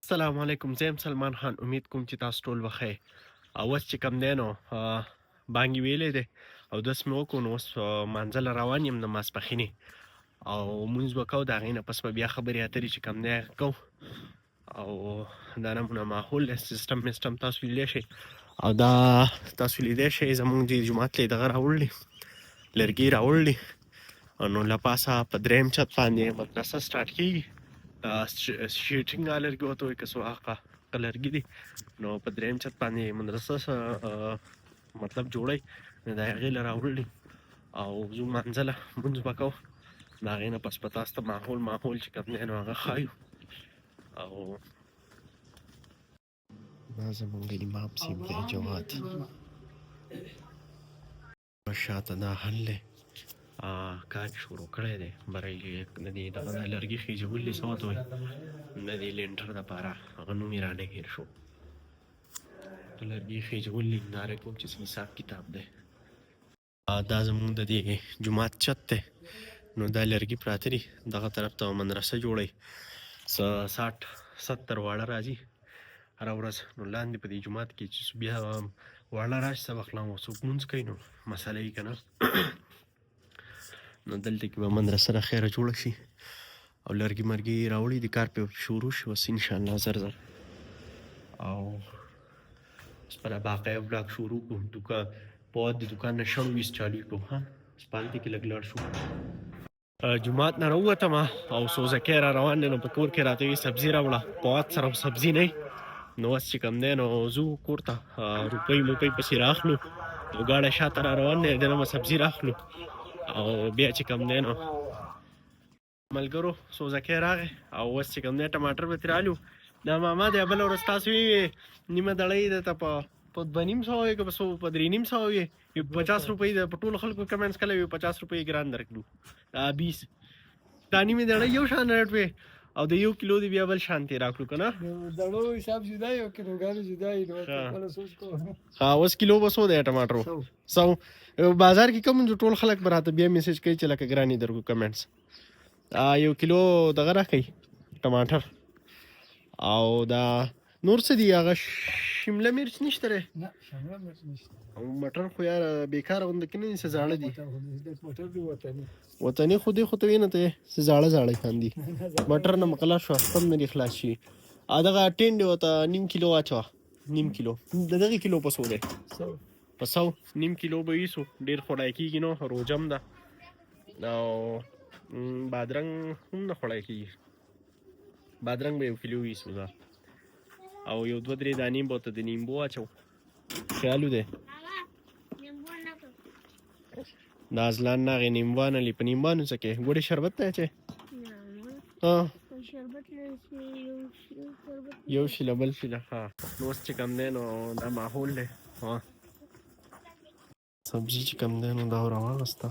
السلام علیکم، زه یم سلمان خان. امید کوم چې تاسو ټول به ښه یئ. او اوس چې کوم دی نو بانګ یې ویلی دی او دس مې وکړو، نو اوس مانځه له روان یم د ماسپښینې او مونځ به کوو، د هغې نه پس به بیا خبرې اترې چې کوم دی هغه کوو. او دا نمونه ماحول دی، سیستم مستم تاسو لیدلی شئ او دا تاسو لیدلی شئ زمونږ دې جومات ته یې دغه راوړلي، لرګي راوړلي. نو له پاسه په دریم چت باندې مدرسه سټارټ کیږي. شیټینګ لرګي ورته وایي که څه هغه لرګي دي. نو په دریم چت باندې مدرسه مطلب جوړوي، نو د هغې له راوړلي او ځو مانځه له مونځ به کوو. د هغې نه پس به تاسو ته ماحول چې کوم دی نو هغه ښایو. او دا زمونږ امام صاحب دی جواد. شاته دا حل دی، کار شروع کړی دی. بری د دې دغه د لرګي خېژول دي، څه ورته وایي، د دې لینټر دپاره، هغه نوم یې رانه هېر شو. د لرګي خېژول دي، ناره کوم چې حساب کتاب دی. دا زمونږ د دې جومات چت دی، نو دا لرګي پراته دي. دغه طرف ته مدرسه جوړوي، څه 60 70 واړه راځي هره ورځ. نو لاندې په دې جومات کې چې بیا واړه راشي سبق لا څوک مونځ کوي نو مسله یې که نه، نو دلته کې به مدرسه د خیره جوړه شي. او لرګي مرګي راوړي د کار پې شروع شي اوس انشاءالله زر زر. او اوس په باقی ولاګ شروع کړو. دوکان په د دوکان نه شړو ویس چالو کړو. ها اوس په هلته کې لږ لاړ شو. جومات نه راووتم او سوزکی را روان دی، نو په کور کې راته وي سبزي راوړه، په سره سبزي نه. نو اوس چې کوم دی نو ځو کور ته، روپۍ موپۍ پسې راخلو او ګاډی شاته را روان دی، دنه به سبزي راخلو. او بیا چې کوم دی نو ملګرو سوزکی راغی او اوس چې کوم دی ټماټر به ترې الو. دا ماما دی، بله ورځ تاسو وی نیمه دړۍ درته په 250 وي که په څو په 350 وي، 50 روپۍ د په ټولو خلکو کمنټس کله وي 50 روپۍ ګران درکړو. دا 20 دا نیمه دړۍ یو شان ریټ وي او د یو کیلو دی بیا بل شان تی راکړو کنه. دړو حساب جدا یو، کیلوګانو جدا یو، نو خپل سوچ کو. ها اوس کیلو به څو دی ټماټرو؟ 100 بازار کې کوم ټول خلک براته بیا میسج کوي چې لکه ګرانی درکو. کمنټس یو کیلو دغه راکړئ ټماټر. او دا نور څه دي؟ هغه شمله مرچ نشته ری؟ نه، شمله مرچ نشته. او مټر خو یار بیکاره غوندې کې نه دي، څه زاړه دي. مټر دی وطني. وطني خو دی، خو ته وینه ته څه زاړه زاړه شان دي. مټر نه مقلا شو هم نه دي خلاص شي. دغه ټینډې ورته نیم کیلو واچوه. نیم کیلو د دغه کیلو په څو دی؟ 100. په 100 نیم کیلو به ویسو، ډېر خوړی کېږي نو روژه هم ده. او بادرنګ هم نه خوړی کېږي، بادرنګ به یو کیلو ویسو دا. او یو دوه درې دانې به ورته د نیمبو واچو. خیالو دی دا ځلان ناغې نیمبانه لی په نیمبانو څه کې ګوړې شربت دی چې ها یو شیله بل شیله. ها نو اوس چې کوم دی نو دا ماحول دی. ها سبزي چې کوم دی نو دا راواغسته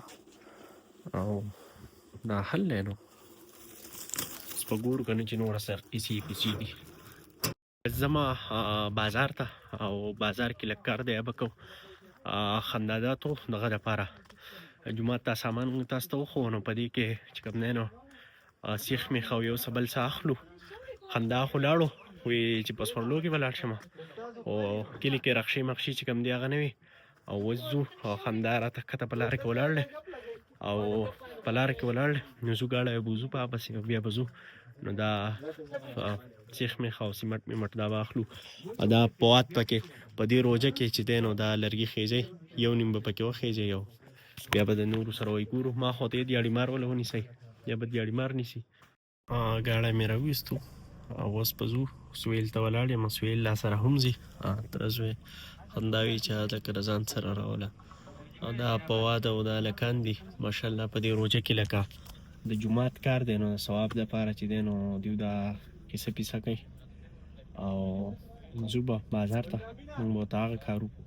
او دا حل دی. نو اوس به ګورو که نه چې نوره څه قیصې پیسې دي. زما بازار ته او بازار کې لږ کار دی به کوم خنداداتو دغه دپاره جومات ته سامان موږ تاسو ته وښوو. نو په دې کې چې کوم دی نو سیخ میخ او یو څه بل څه اخلو. خندا خو لاړو وی چې په سورلو کې به لاړ شم او کلي کې رخشې مخشې چې کوم دی هغه نه وي. او اوس ځو او خندا راته ښکته په لاره کې ولاړ دی او په لاره کې ولاړ دی. نو ځو ګاډی بوځو په پسې او بیا به ځو. نو دا سیخ میخ او سیمټ میمټ دا به اخلو. او دا پوات پکې په دې روژه کې چې دی نو دا لرګي خېژئ، یو نیم به پکې وخېژئ او بیا به د نورو سره وایي ګورو. ما خو ته یې دیاړي مار وله ونیسئ، یا به دیاړي مار نیسي. ګاډی مې راویستو او اوس به ځو. سویل ته ولاړ یم، سویل لا سره هم ځي. تره زوی خندا وي چې لکه د ځان سره راوله. او دا پواد او دا هلکان دي ماشاءالله په دې روژه کې لکه د جومات کار دی نو د ثواب دپاره چې دی نو دیو دا کیسه پیسه کوي. او ځو به بازار ته، موږ به ورته هغه کار وکړو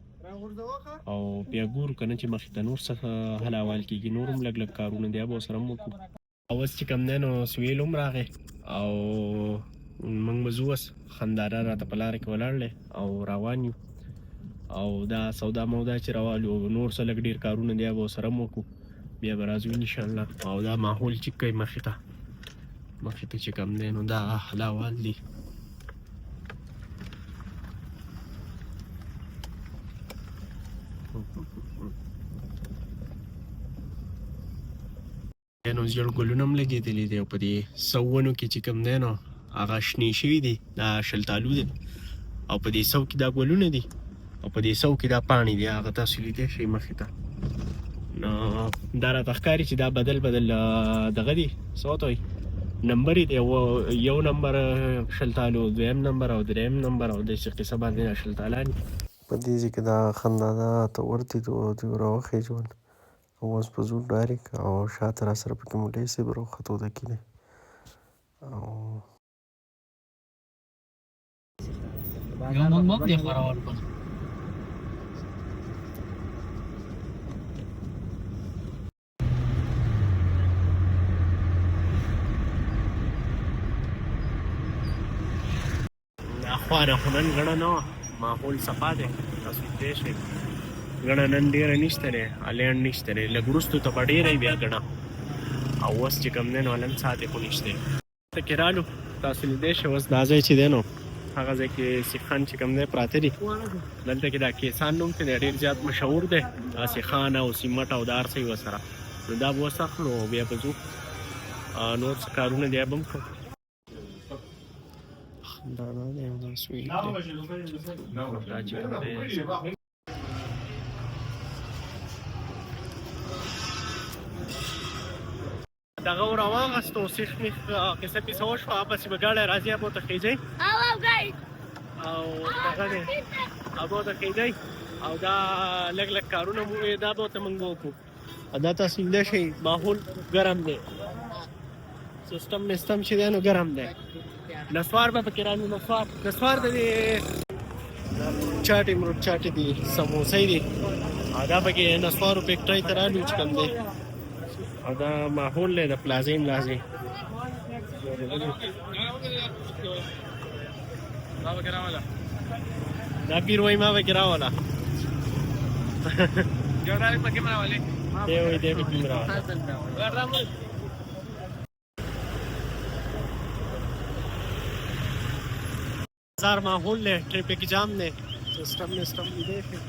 او بیا ګورو که نه چې مخې ته نور څه حل احوال کېږي. نور هم لږ لږ کارونه دی به ورسره هم وکړو. اوس چې کوم دی نو سویل هم راغی او موږ به ځو. اوس خنداره راته په لاره کې ولاړ دی او روان یو. او دا سودا مودا چې راوالو او نور څه لږ ډېر کارونه دی به ورسره هم وکړو، بیا به راځو انشاءالله. او دا ماحول چې کوي مخې ته چې کوم دی نو دا حل احوال دي. نو زیړ ګلونه هم لګېدلي دي، او په دې سو ونو کې چې کوم دی نو هغه شنې شوي دي، دا شلتالو دی، او په دې سو کې دا ګلونه دي، او په دې سو کې دا پاڼې دي، هغه تاسو لیدی شئ مخې ته. نو دا راته ښکاري چې دا بدل بدل دغه دي، څه ورته وایي، نمبر یې دی، یو نمبر شلتالو، دویم نمبر او دریم نمبر، او داسې قصه باندې دا شلتالان. په دې ځای کې دا خندانه ته ورتېدو او دوی راوخېژول، او اوس په ځو ډایرک، او شاته را سره پکې مولوي صاحب راوختو د کلي. او یو موږ دی خورول کنه. اخوا نه خو نن ګڼه نه وه، ماحول صفا دی، تاسو لیدلی شئ، ګڼه نن ډېره نشته دی، الینډ نشته دی، لږ وروستو ته به ډېره وي بیا ګڼه، او اوس چې کوم دی نو الن ساعت یې خو نشته دی. ته کې رالو، تاسو لیدلی شئ اوس دا ځای چې دی نو هغه ځای کې سیخان چې کوم دی پراته دي، دلته کې دا کیسان نوم چې دی ډېر زیات مشهور دی، دا سیخان او سیمټ او دا هر څه یې ورسره. نو دا به اوس اخلو او بیا به ځو، نور څه کارونه دی به هم کوو. خندانه دی او دا سویل دی، دا چې کوم دی دغه ور واغستو، سیخ میخ قصه پیسه وشوه، پسې به ګاډی راځي، هغه به ورته خېژئ او دغه دی، هغه به ورته خېژئ، او دا لږ لږ کارونه مو دا به ورته موږ وکړو. دا تاسو لیدلی شئ ماحول ګرم دی، سیستم مستم چې دی نو ګرم دی. نسوار به پکې رالو، نسوار نسوار د دې چاټې مروټ چاټې دي، سموسې دي، او دا پکې نسوارو فیکټرۍ ته رالو چې کوم دی، او دا ماحول دی د پلازې ملازې. دا پیر وایي ما پکې راوله، دی وایي دی پکې راوله. بازار ماحول دی، ټریفک جام دی، سیستم مستم لیدی شئ.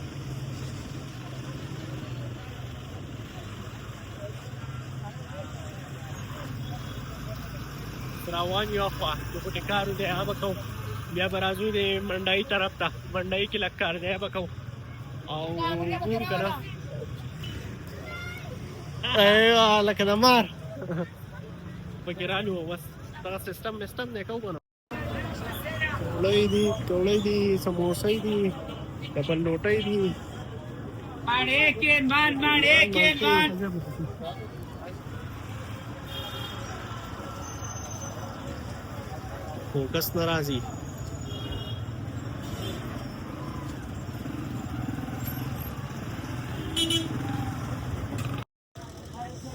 روان یو اخوا د غوټې کارو دی هغه به کوو، بیا به راځو د منډایي طرف ته، منډایي کې لږ کار دی هغه به کوو، او ګورو که نه. ایوه لکه د مار پکې رالو، بس دغه سیستم مستم دی کوو که نه. کوړۍ دي، کوړۍ دي، سموسۍ دي، ډبل روټۍ دي. فوکس نه راځي.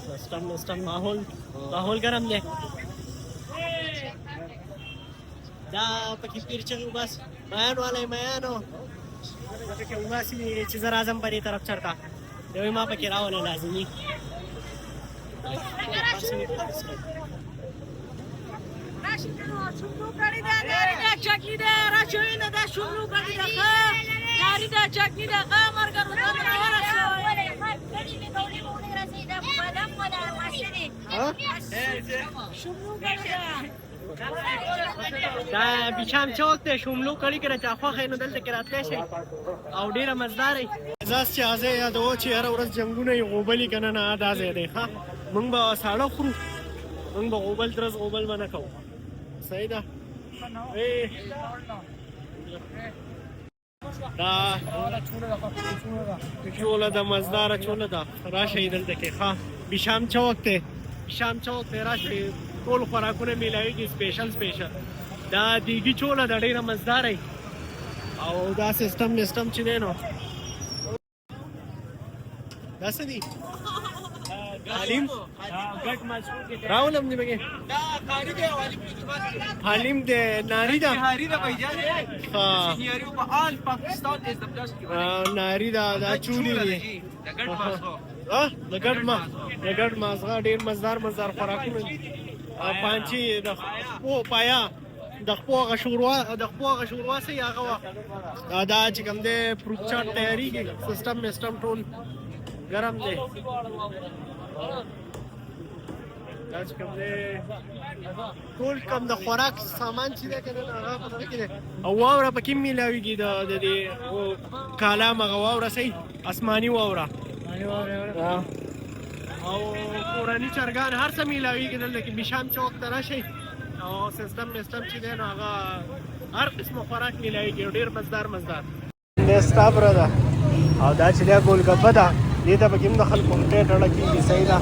سیستم مستم ماحول ماحول ګرم دی. دا پکې پیر چغې وباسي، میان والی میانو پکې وباسي چې زه راځم په دې طرف چېرته، دی وایي ما پکې راوله لازمي. دا بشام چوک دی، شوملو کړي که چا خوښه یې نو دلته کې راتلی شئ، او ډېره مزداره وي. اعزاز چې هغه ځای یادوه چې هره ورځ جنګونه یې غوبلي که نه، نه دا ځای دی. ښه موږ به ساړه خورو، موږ به غوبل درز غوبل به نه کوو. صحیح ده. دا چوله ده، مزداره چوله ده، راشئ دلته کې. ښه بشام چوک دی، بشام چوک دی، راشئ، ټول خوراکونه میلاویږي، سپیشل سپیشل. دا دیګي چوله ده، ډېره مزداره وي، او دا سیستم مستم چې دی نو دا څه دي؟ حلیم راولم دی پکې، حلیم دی، ناری ده، ناری ده، دا چولې دي، د ګډ مازغه ډېر مزدار مزدار خوراکونه دي. پانچې د خپو پایا، د خپو هغه شوروا، د خپو هغه شوروا څه یې هغه وه. دا چې کوم دی فروټ چاټ تیارېږي، سیستم مستم ټول ګرم دی. دا چې کوم دی ټول کم د خوراک سامان چې دی که نه، هغه په دغه کې دی. او واوره پکې میلاویږي، د دې کالام هغه واوره، صحیح آسماني واوره او کورني چرګان هر څه میلاویږي دلته کې. بشام چوک ته راشئ او سیستم مستم چې دی نو هغه هر قسمه خوراک میلاویږي، ډېر مزدار مزدار دی. ستا ده. او دا چې دی ګولګپه ده، دې ته پکې هم د خلکو خټې ټړه کېږي، صحیح ده.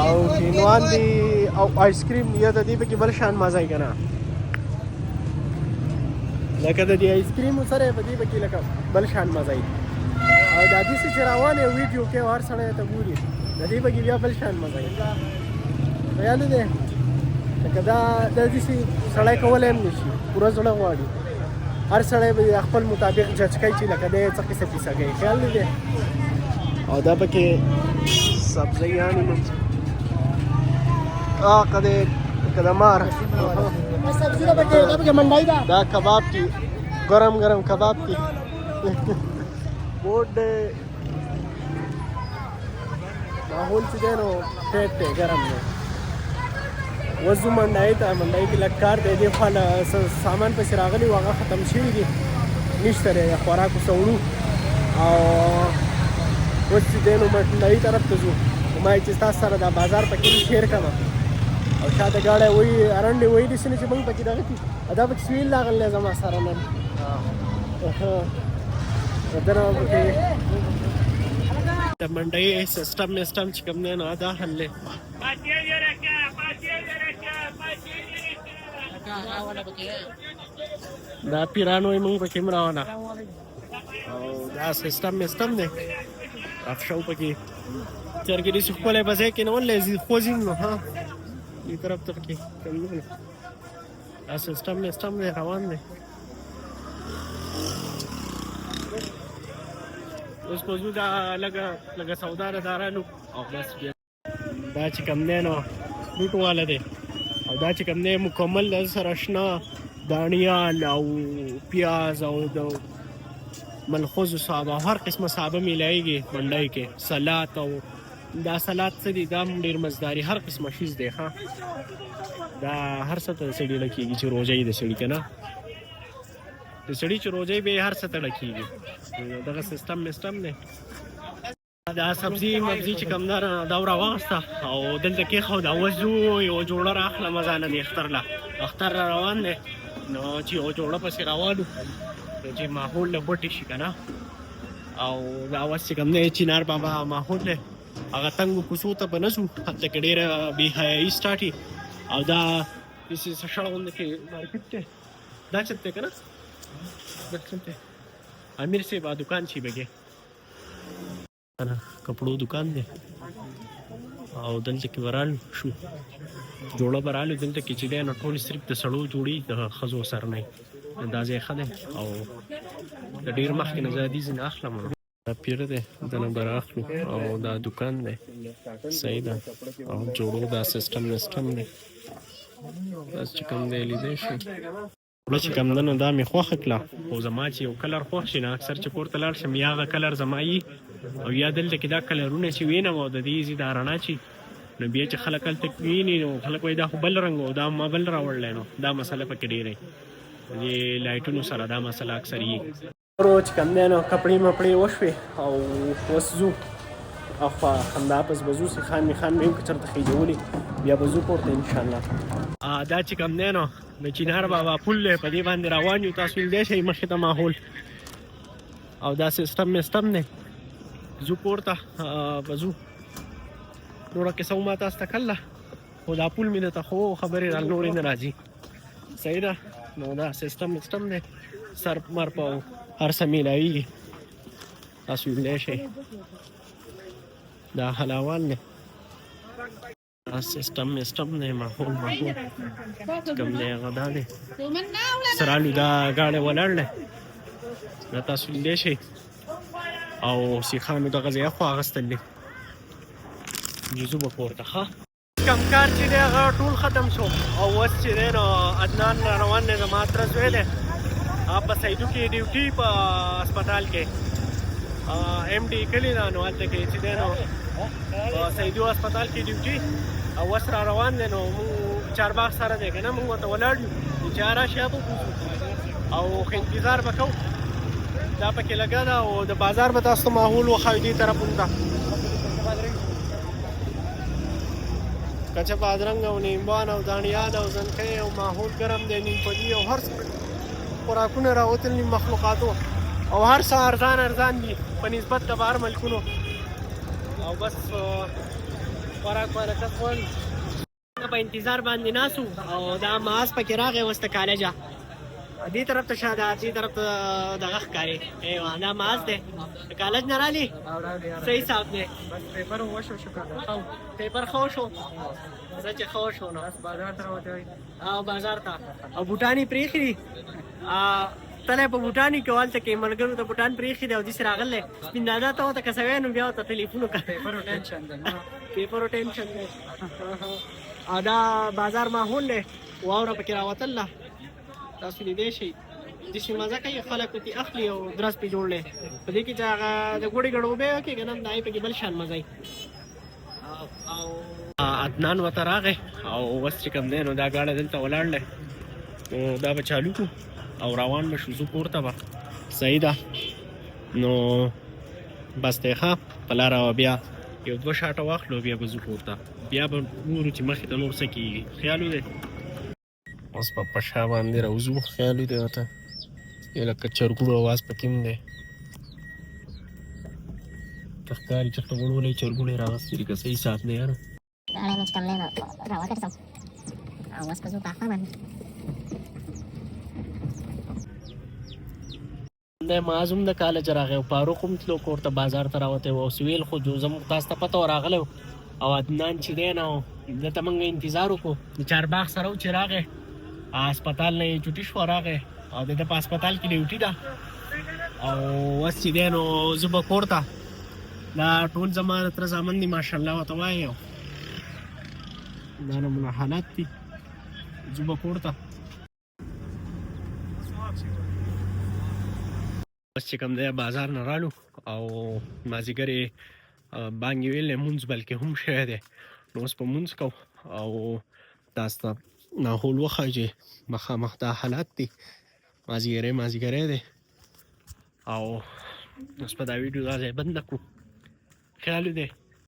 او کینوان دي او آیسکریم یا د دې پکې بل شان مزه یې که نه، لکه د دې آیسکریم سره په دې پکې لکه بل شان مزه یې. او دا داسې چې روانه ویډیو کې هر سړی ته ګوري، د دې پکې بیا بل شان مزه یې. خیال دی لکه دا د داسې سړی کولی هم نشي، پوره زړه غواړي. هر سړی به خپل مطابق جج کوي چې لکه دی څه قصه کیسه کوي، خیال دی. او دا پکې سبزیانې قدې کدمار سبزی ده پکې، دا پکې منډای ده. دا کباب کی، ګرم ګرم کباب کی بورډ دی. ماحول چې دی نو ټیټ دی، ګرم دی. اوس ځو منډای ته. منډای کې لږ کار دی، دې خوا له سامان پسې راغلي وو، هغه ختم شوي دي، نشته دی خوراک اوس وړو. او اوس چې دی نو منډای طرف ته ځو. ما یې چې ستاسو سره دا بازار پکې شیر کړم. او شاته ګاډی وایي ارنډې ویلي سي نه چې موږ پکې دغه کي، دا پکې سویل راغلی زما سره نن دنه پکې د منډۍ سیستم مستم چې کوم دی نو دا حل دی. دا پیرانو یې موږ پکې هم راوله. او دا سیستم مستم دی، افشو پکې چرګې داسې ښکلی په ځای کېنولی، خوځي نو ها دې طرف ته پکې کوم دی. دا سیستم مستم دی، روان دی. اوس به ځو دا لږه لږه سودا ده دارانو. او بس بیا دا چې کوم دی نو فروټ والا دی. او دا چې کوم دی مکمل د سره شنه دانیال او پیاز او د ملخوزو سابه، هر قسمه سابه میلایږي منډۍ کې. سلات او دا سلات څه دي، دا هم ډېر مزداري هر قسمه شیز دی. ښه دا هر څه ته د سړي لکېږي چې روژه یې د سړي که نه، د سړي چې روژه یې هر څه ته لکېږي. دغه سیستم مستم دی. دا سبزي مبزي چې کوم ده دا راواغسته او دلته کېښوده. اوس ځو یوه جوړه راخلم ځانه د اختر له، اختر را روان دی نو چې یوه جوړه پسې راوالو چې ماحول له بټې شي که نه. او دا اوس چې کوم دی چینار بابا ماحول دی، هغه تنګو کوڅو ته به نه ځو، هلته کې ډېره بې حیایي سټارټ. او دا داسې څه شړه غوندې کې مارکیټ دی، دا چېرته دی که نه، دا چېرته دی امیر صاحب دکان چې بګې کپړو دکان دی. او دلته کې به رالو شو، جوړه به رالو. دلته کې چې دی نو ټول صرف د سړو جوړي، د ښځو سره نه. دا ځای ښه دی او د ډېر مخکې نه زه دې ځای نه اخلم. دا پیر دی، دنه به راخلو. او دا دکان دی، صحیح ده. او جوړو دا سیستم مستم دی، تاسو چې کوم دی لیدی شئ. جوړه چې کوم ده نو دا مې خوښه کړه، خو زما چې یو کلر خوښ شي نه، اکثر چې کور ته لاړ شم یا هغه کلر زما یي او یا دلته کې دا کلرونه چې وینم او د دې ځای دا رڼا چې نو بیا چې خلک هلته ویني نو خلک وایي دا خو بل رنګ او دا ما بل راوړلی. نو دا مسله پکې ډېره دې لایټونو سره دا مسله اکثر یي. چې کوم دی نو کپړې مپړې وشوې او اوس ځو اخوا خندا پس به ځو، سیخان میخان مې هم که چېرته خېجولي بیا به ځو کور ته انشاءالله. دا چې کوم دی نو د چینار بابا پل دی، په دې باندې روان یو. تاسو لیدی شئ مخې ته ماحول او دا سیستم مستم دی. ځو کور ته به ځو. نوره کیسه ما تاسو ته کړله، خو دا پل مې درته خو خبرې را نورې نه راځي، صحیح ده. نو دا سیستم مستم دی، سرپ مرپ او هر څه میلاویږي، تاسو لیدلی شئ. دا حلاوان دی، دا سیستم مستم دی، ماحول ماحول کوم دی هغه دا دی. سرالو دا ګاډی ولاړ دی، دا تاسو لیدلی شئ. او سیخانو دغه ځای خو اخیستل دي، ځو به کور ته. ښه کم کار چې دی هغه ټول ختم شو. او اوس چې دی نو عدنان را روان دی، زما تره زوی دی، هغه په سیدو کې ډیوټي په هسپتال کې ایم ډي کلي ده، نو هلته کې چې دی نو په سیدو هسپتال کې ډیوټي. او اوس را روان دی. نو موږ چارباغ سره دی که نه، موږ ورته ولاړ یو چې راشي به بوځو او ښه انتظار به کوو. دا پکې لګا ده او د بازار به تاسو ته ماحول وښایو. دې طرف هم ده کچه بادرنګ او نیمبان او داڼیال او زنکۍ او ماحول ګرم دی، نیمپلي او هر څه خوراکونه راوتل نیم مخلوقاتو او هر څه ارزان ارزان دي په نسبت د بهر ملکونو. او بس خوراک برکت غواړي. په انتظار باندې ناسو او دا معاذ پکې راغی اوس د کالجه دې طرف ته شه، دا دې طرف ته دغه ښکاري. ایوه، دا معاذ دی د کالج نه رالی. صحیح صاحب دی. بس پیپر وشو، شکر. پیپر ښه شو، زه چې ښه شو نو بس بازار ته راوتی. او بازار ته او بوټان یې پرېښي دي، تلی په بوټان یې کې هلته کې ملګرو ته بوټان پرېښي دي او داسې راغلی. سپین دادا ته ورته که څه وایې نو بیا ورته تلیفون وکړه. پیپر ټینشن دی. پیپرو ټینشن دی. او دا بازار ماحول دی، واوره پکې راوتله، تاسو لیدی شئ. داسې مزه کوي، خلک پکې اخلي او درس پرې جوړ دی. په دې کې چې هغه د ګوړې ګړوبی وکړي که نه، د هغې پکې بل شان مزه وي. او عدنان ورته راغی او اوس چې کوم دی نو دا ګاډی دلته ولاړ دی، نو دا به چالو کړو او روان به شو، ځو کور ته به. صحیح ده، نو بس دی. ښه په لاره به بیا یو دوه شاټه واخلو، بیا به ځو کور ته، بیا به ګورو چې مخې ته نور څه کېږي. خیال دی اوس به په شا باندې راوځو. خیال دی ورته یو لکه چرګوړو اواز پکې هم دی، ته ښکاري چېرته غوړولی چرګوړی راغستي دي که څه حساب دی یاره. ګاډی مې چې کوم دی نو راوګرځم او اوس به ځو په اخوا باندې. دی معاذ هم د کالج راغی او فاروق هم تلو کور ته، بازار ته راوتی و او سویل خو زموږ تاسو ته پته وه راغلی و. او عدنان چې دی نو ده ته موږ انتظار وکړو د چارباغ سره و چې راغی، هسپتال نه یې چوټي شوه راغی او د ده په هسپتال کې ډیوټي ده. او اوس چې دی نو زه به کور ته. دا ټول زما د تره زامن دي، ماشاءالله ورته وایي. دا نمونه حالات دي، زه به کور ته. بس چې کوم دی بازار نه رالو او مازدیګر یې بانګ یې ویلی، مونځ بلکې هم شوی دی، نو اوس به مونځ کوو او تاسو ته ماحول وښایو چې مخامخ دا حالات دي. مازدیګری مازدیګری دی او اوس به دا ویډیو دا ځای بنده کړو. خیال دی.